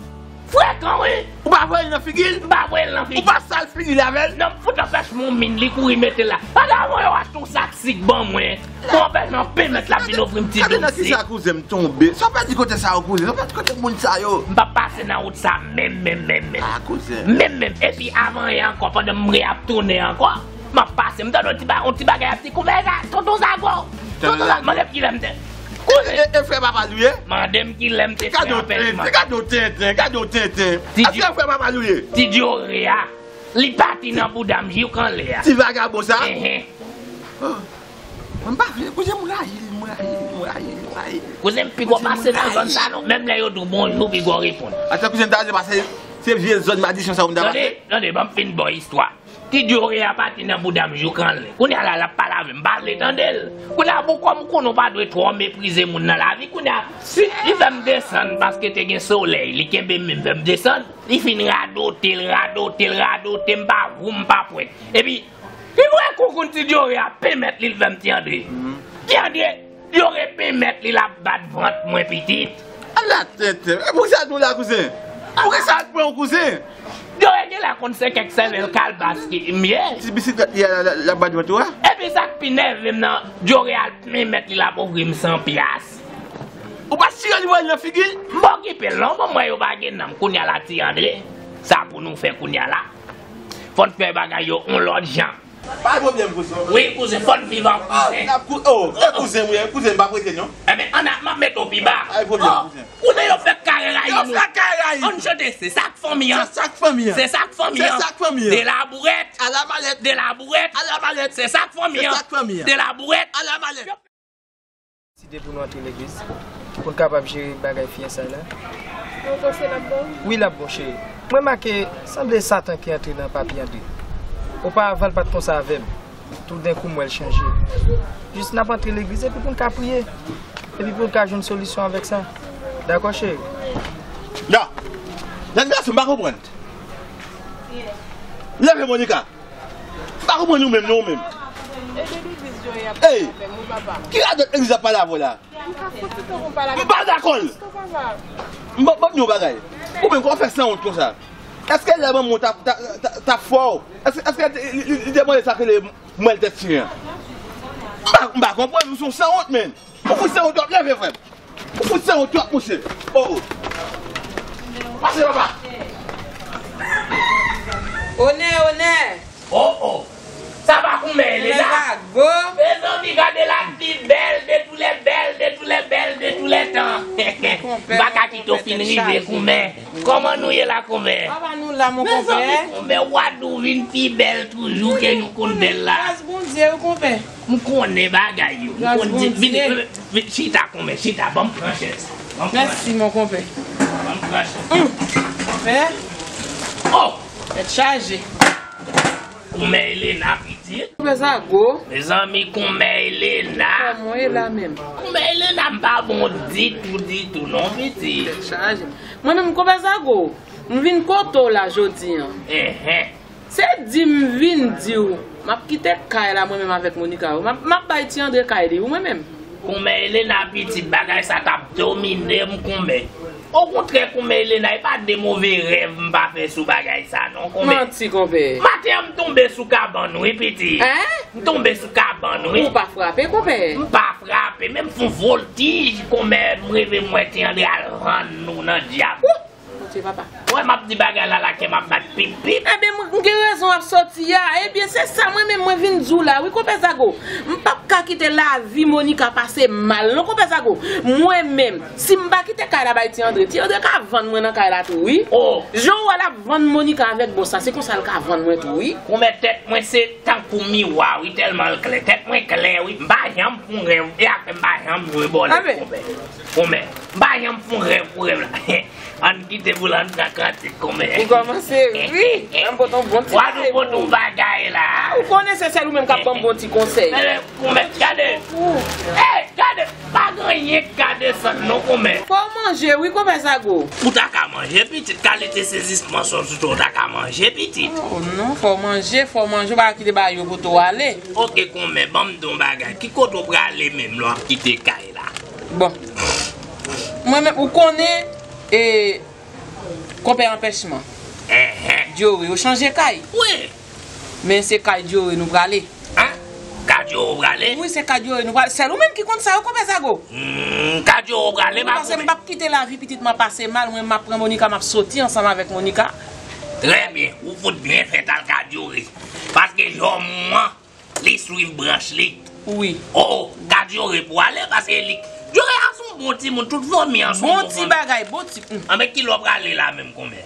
Frekan, wi. Ou pa voye l nan figi l? M pa voye l nan figi l. Ou pa sal figi l avè l? Non, m fout anpèchman yon min, li kouri mete l la. Pandan avan yo achte yon sak sik ban mwen. Pou anpèchman pèmèt l ap vin ofri m ti doum sik. Gade nan kisa kouzen m tonbe. Sa w pèdi kote sa yo, kouzen? Sa w pèdi kote moun sa yo? M p ap pase nan wout sa menm, menm, menm, menm. Ah, kouzen. Menm, menm. Epi avan yè ankò, pandan m re ap tounen ankò, m ap pase, m tande yon ti ba-, yon ti bagay ap di, konpè Za-, tonton Zago. Tonton Zago, mande m kilè m te. Kouzen. E, e, e frè papa l ou ye? Mande m kilè m te fè anpèchman. Gade yon tenten, gade yon tenten. Ti Di-, a se frè papa l ou ye? Ti Dyore a. Li pati nan bouda m jouk anlè a. Ti vagabon sa? Enhen. Oh. Mwen m pa vle, kouzen m rayi l, m rayi l, m rayi l, m rayi l. Kouzen m piko pase nan zòn sa non, menm lè yo di w bonjou, piga w reponn. Ata kouzen m ta vle pase, se vye zòn madisyon sa ou m ta pase. Tande, tande, ban m fin ba w istwa. Ti dyore a pati nan bouda m jouk anlè. Kounye a la, l ap pale avè m, m pa vle tande l. Kounye a, bon, kòm ou konnen w pa dwe twò meprize moun nan lavi, kounye a, li, li fè m desann paske te gen solèy, li kenbe men m fè m desann. Li fin radote l, radote l, radote, m pa wou, m pa pwèt. Epi, li vre koukoun ti dyore a penmèt li, l fè m ti Andre. Ti Andre, dyore penmèt li, l ap bat vant mwen pitit. Ala tèt, e pou sa nou la kouzen? Pou ki sa pran w kouzen? Dyore genlè konn se kèk sèvèl kalbas ki m ye. Ti bisiklèt li a la, la, la bat vant ou a? Epi sa k pi nève m nan, dyore al penmèt li, l ap ofri m san pyas. Ou pa tire li voye nan figi l? M pa okipe l non, bon, mwen yo pa gen nanm. Kounye a la, ti Andre, sa pou nou fè kounye a la. Fò n fè bagay yo on lòt jan. Pa gen pwoblèm, kouzen. Wi, kouzen, fò n viv an kouzen. N ap kou-, oh, e kouzen, wi, e kouzen, m pa prete non. Enben, ann a, m ap mete w pi ba. Pa gen pwoblèm, kouzen. Kouzen, yo fèk kare rayi nou. Yo fèk kare rayi nou. Ann chante, se sa k fanmi an. Se sa k fanmi an. Se sa k fanmi an. Se sa k fanmi an. De la bourrette. À la mallette. De la bourrette. À la mallette. Se sa k fanmi an. Se sa k fanmi an. De la bourrette. À la mallette. Deside pou nou antre legliz, pou n kapab jere bagay fiyansay la. Ou panse l ap bon? Wi, l ap bon, cheri. Mwen make, sanble Satan ki antre nan papi Andre. Oparavan, l pa t konsa avè m. Toudenkou, m wè l chanje. Jis n ap antre legliz, epi pou n ka priye. Epi pou n ka jwenn solisyon avèk sa. Dakò, cheri? Non. Jèn gason, m pa konprann. Leve, Monica. M pa konprann ou menm, non, ou menm. E de legliz yo ye ap pale avè m, wi, papa. Ki radòt legliz ap pale avè w la? M pa fouti tankou m pale avè w. M pa dakò l. Pastè, papa. M, ban m di w yon bagay. Ou menm, kòman w fè sanwont konsa? Èske lè manman w t ap, t ap, t ap, t ap fè w, èske, èske li, li, li te mande sa k rele mwèl tèt chen an? M pa, m pa konprann, ou se yon sanwont, menn. Ou fout sanwont, w ap leve, frè m. Ou fout sanwont twòp, monchè. Oh, oh. Pase, papa. Onè, onè. Oh, oh. Sa pa koumen, Elena? Koumen zago. Mezanmi, gade la pi bèl de tous les bèles, de tous les belles, de tous les temps. M pa ka kite w fin rive, koumen. Kòman nou ye la, koumen? Papa, nou la, mon konpè. Mezanmi, koumen, w a di w vin pi bèl toujou ke nou konn bèl la. Gras Bondye, wi, konpè. M konnen bagay yo. M konn di, vin, vin, chita, koumen, chita, ban m pran chèz. Ban m pran chèz. Mèsi, mon konpè. Ban m pran chèz. Hum. Konpè. Oh! Tèt chaje. Koumen Elena, pitit. Konpè Zago. Mezanmi, koumen Elena. Kòman w ye la menm? Koumen Elena, m pa bon ditou, ditou, non, pitit. Tèt chaje. Mwen menm, konpè Zago, m vin kote w la jodi an. Enhen. Se di m vin di w, m ap kite kay la mwen menm avèk Monica yo. M ap, m ap bay Ti Andre kay li, wi mwen menm. Koumen Elena pitit, bagay sa t ap domine m koumen. Okontrè koumen Elena, e pa de move rèv m pa fè sou bagay sa non koumen. Manti, konpè. Maten an m tonbe sou kabann wi pitit. Hein? M tonbe sou kabann wi. Ou pa frape, konpè? M pa frape, men m fè yon voltij koumen, m reve m wè Ti Andre al rann nou nan dyab. Wouh! Bondye, papa. Wè, m ap di bagay la, la kè m ap bat pip, pip. Enben, mwen, m gen rezon w ap soti a. Ebyen, se sa mwen menm, mwen vin di w la, wi, konpè Zago. M p ap ka kite lavi Monica pase mal, non, konpè Zago. Mwen menm, si m pa kite kay la bay Ti Andre, Ti Andre ka vann mwen nan kay la tou, wi. Oh. Jan w wè l ap vann Monica avèk bòs la, se konsa l ka vann mwen tou, wi. Koumen tèt mwen se tankou miwa, wi, tèlman l klè. Tèt mwen klè, wi. M pa janm fè yon rèv, e afè m pa janm jwe bòlèt, konpè. Koumen. M pa janm fè yon rèv pou rèv la. Ann kite pou l ann nan kantik koumen. Ou kòmanse ri. An m pote yon bon ti konsèy pou ou. Ou konnen se sèl ou menm k ap ban m bon ti konsèy. Koumen, gade. Ey, gade. Pa gen anyen k ka desann non koumen. Fò w manje wi, konpè Zago. Ou ta ka manje pitit, kalite sezisman sa w sou tè w ta ka manje pitit. Oh non, fò w manje, fò w manje, ou pa kite bagay yo pote w ale. Oke koumen, ban m di w yon bagay. Ki kote w prale menm lè w ap kite kay la? Bon. Mwen menm, ou konnen, e, konpè Anpèchman. Enhen. Dyore, yo chanje kay. Wi. Men se kay Dyore nou prale. Hein? Kay Dyore w prale? Wi, se kay Dyore nou prale. Sèl ou menm ki konn sa, wi, konpè Zago. Hmm, kay Dyore w prale, pa konpè. Paske m p ap kite lavi pitit mwen pase mal, mwen m ap pran Monica, m ap soti ansanm avèk Monica. Trè byen, ou fout byen fèt al kay Dyore. Paske jòm ou an, li swiv branch li. Wi. Oh, kay Dyore pou ale, paske li, Dyore a se yon bon timoun, tout fanmi an se yon bon fanmi. Bon ti bagay, bon ti, hmm. Anben, kilè w prale la menm, koumen?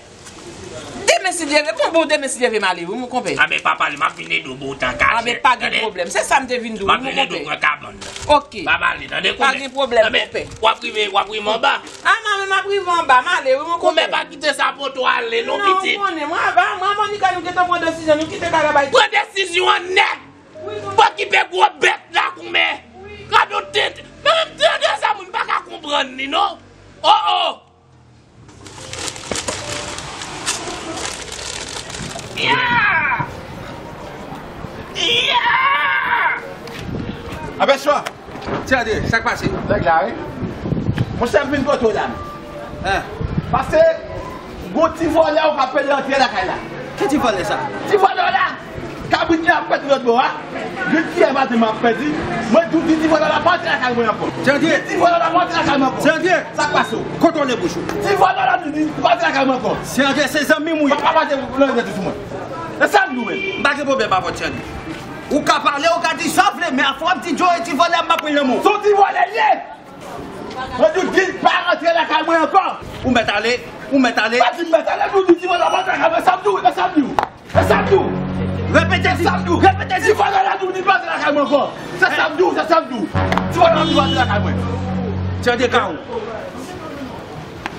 De Demen si Dye vle, bon, bon, demen si Dye vle, m ale, wi, mon konpè. Anben, pa pale, m ap vin ede w, bon, tan kachèt. Anben, pa gen pwoblèm. Se sa m te vin di w, wi, mon konpè. M ap vin ede w pran kabann nan. Ok. Pa pale, tande, konnen. Pa gen pwoblèm, mon pè. W ap rive, w ap rive anba. A, manman, m ap rive anba, m ale, wi, mon konpè. Kòmè pa kite sa poto ale, non, pitit. Non, ou konnen, mwen, mwen, Monica, nou gentan pran desizyon, nou kite kaka bay. Pran desizyon an nèt. Wi, mon pè. Pa okipe gwo bèt la, kòmè. Gade yon tèt. Men menm tande sa, moun pa ka konprann li, non. Oh, oh. Ya! Ya! Apèchwa! Ti Andre, sa k pase? Nèg la, wi. Monchè, m vin kote w la. Hein? Paske, gon ti vòlè w k ap pede rantre lakay la. Ki ti vòlè sa? Ti vòlè w la! Kabrit li ap pèt lòt bò a. Depi yè maten m ap pèdi. Mwen tou di ti vòlè la pa antre lakay mwen ankò. Ti Andre. Di ti vòlè la pa antre lakay mwen ankò. Ti Andre. Sa k pase w? Kontwole bouch ou. Ti vòlè la di di pa antre lakay mwen ankò. Ti Andre, se zanmi m ou ye. Pa pa pase lòt sou mwen. E sa m di w menm. M pa gen pwoblèm avè w, Ti Andre. Ou ka pale, ou ka di sa w vle, men afè w ap di Joe e ti vòlè m ap pran nan men w. Se yon ti vòlè l ye. Mwen di w di l pa rantre lakay mwen ankò. Ou mèt ale, ou mèt ale. Pa di m mèt ale, nou di ti vòlè la pa antre lakay mwen, sa m di w, sa m di w. E sa m di w? Repete, di sa m di w. Repete, di. Ti vòlè la di w li pa antre lakay mwen ankò. Se sa m di w, se sa m di w. Ti vòlè la di w pa antre lakay mwen. Ti Andre, kawo.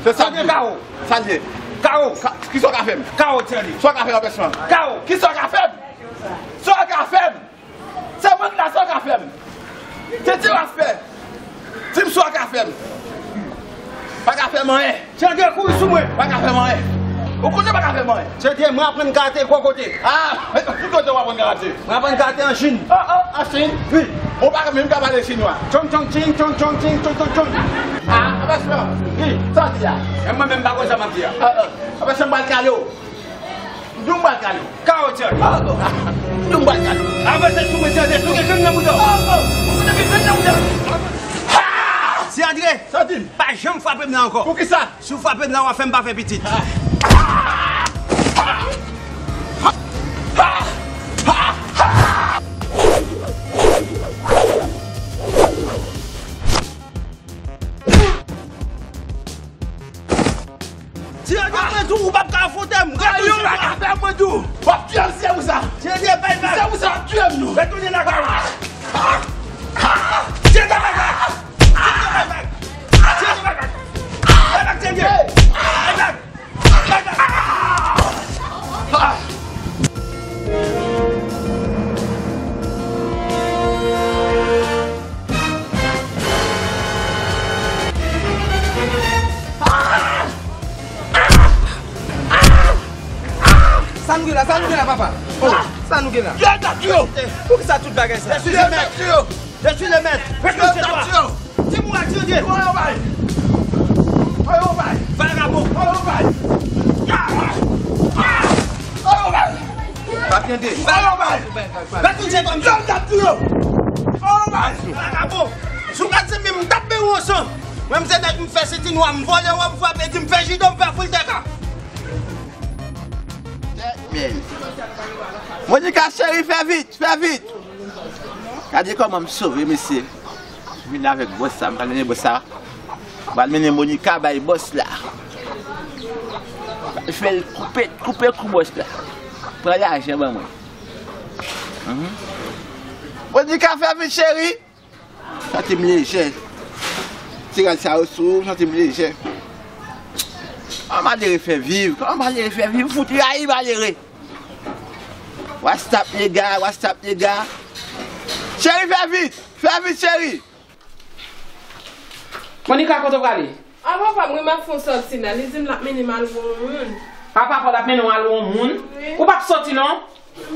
Se sa m di w. Kawo. Sa l ye. Kawo. Kisa w ka fè m? Kawo, Ti Andre. Sa w ka fè m, pèsonn? Kawo. Kisa w ka fè m? Sa w ka fè m? Se mwen ki la, sa w ka fè m? Tete w ap fè. Di m sa w ka fè m. Pa ka fè m anyen. Ti Andre, kouri sou mwen. Pa ka fè m anyen. Ou konnen pa ka fè m anyen. Ti Andre, mwen aprann karate gwo kote. Ah, ki kote w aprann karate? Mwen aprann karate an Chine. Oh, oh, an Chine? Wi. Ou pa menm ka pale chinwa. Chong, chong, ching, chong, chong, ching, chong, chong, chong. Ah, apa sa? Wi. Sa w di a? E mwen menm pa konn sa m ap di a. Ah, ah. Apa sa m pral kale w? Dou m pral kale w. Kawo, Ti Andre. Dou m pral kale w. Avanse sou mwen, Ti Andre. Souke gang nan bouda w. Souke gang nan bouda w. Ti Andre. Sa w di m? Pa janm frape m la ankò. Poukisa? Si w frape m la, w ap fè m pa fè pitit. Ti Andre, mwen di w, ou p ap ka afwonte m. Gade yon bagay, mwen di w. W ap tiye m, se pou sa. Ti Andre, bay bag. Se pou sa w ap tiye m, non. Retounen lakay ou. Ti Andre, bay bag. Ti Andre, bay bag. Ti Andre, bay bag. Bay bag, Ti Andre. Bay bag. Bay bag. Sa nou gen la, sa nou gen la, papa? Oh, sa nou gen la? Yo, t ap tiye w. Poukisa tout bagay sa? Je suis le maître. Je suis le maître. Respecte-toi. Yo, t ap tiye w. Di m ou atire. Voye w bay. Voye w bay. Vagabon. Voye w bay. Ah! Ah! Voye w bay. Pa tande. Voye w bay. Gad tout se kòm sa. Yo, t ap tiye w. Voye w bay. Vagabon. Si w gad se menm m t ap benyen w san. Mwen m se nèg m fè senti nwa, m vòlè w, m frape, di m fè jido, m fè foul tèka. Men. Monica, cheri, fè vit, fè vit. Gade kòman m sove, mesye. M vin avèk bòs la, m pral mennen bòs la. M pral mennen Monica bay bòs la. Fè l koupe, koupe kou bòs la. Pran lajan ban mwen. Mhm. Monica, fè vit, cheri. Santi m lejè. Ti rad sa yo sou ou, santi m lejè. Kòman malere fè viv? Kòman malere fè viv? Fout rayi malere. What's up, nèg la? What's up, nèg la? Cheri, fè vit! Fè vit, cheri! Monica, kote w prale? A, papa m, wi, m ap fè yon sòti la. Li di m l ap mennen m al wè yon moun. A, papa w l ap mennen w al wè yon moun? Wi. Ou p ap sòti, non?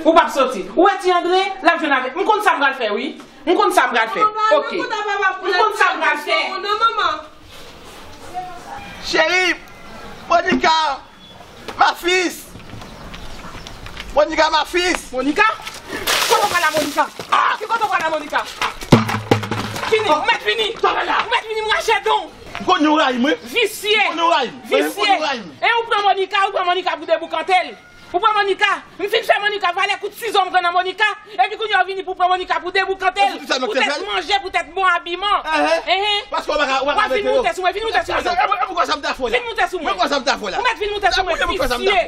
Ou p ap sòti. Ou wè Ti Andre, l ap jwenn avèk. M konn sa m pral fè, wi. M konn sa m pral fè. Papa, oke. M konn sa m pral fè. Non, manman. Cheri, Monica, ma fils. Monica, ma fils. Monica? Kote w pral la, Monica? Ah! Ki kote w pral la, Monica? Fini, ou mèt fini. Ou mèt fini, m rache don. M konn ou rayi m, wi. Visye. M konn ou rayi m. Visye. M konn ou rayi m. E ou pran Monica, ou pran Monica pou deboukante l. Ou pran Monica. M fin fè Monica, valè kout sizo m pran nan Monica. Epi kounye a w vini pou pran Monica pou deboukante l. Poutèt manje, poutèt bon abiman. Enhen. Paske w pa ka, w pa ka mete yo. Vin moute sou mwen, vin moute sou mwen. E poukwa sa m ta fè la? Vin moute sou mwen. Poukwa sa m ta fè la? Ou mèt vin moute sou mwen, visye.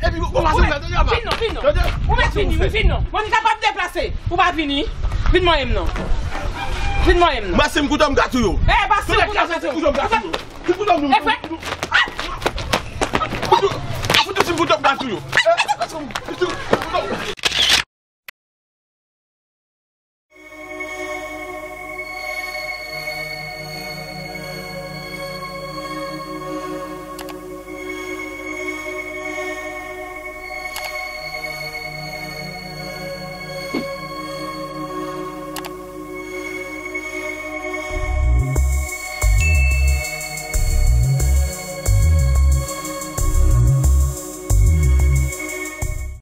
Epi ou pa sou mwen. Vin non, vin non. Ou mèt vini, wi, vin non. Monica p ap deplase. Ou pa vini. Vin manyen m non. Vin manyen m non. Masim kouto m ka touye w. E, Masim kouto m ka touye w. Kouto m ka touye w. Kouto m ka touye w.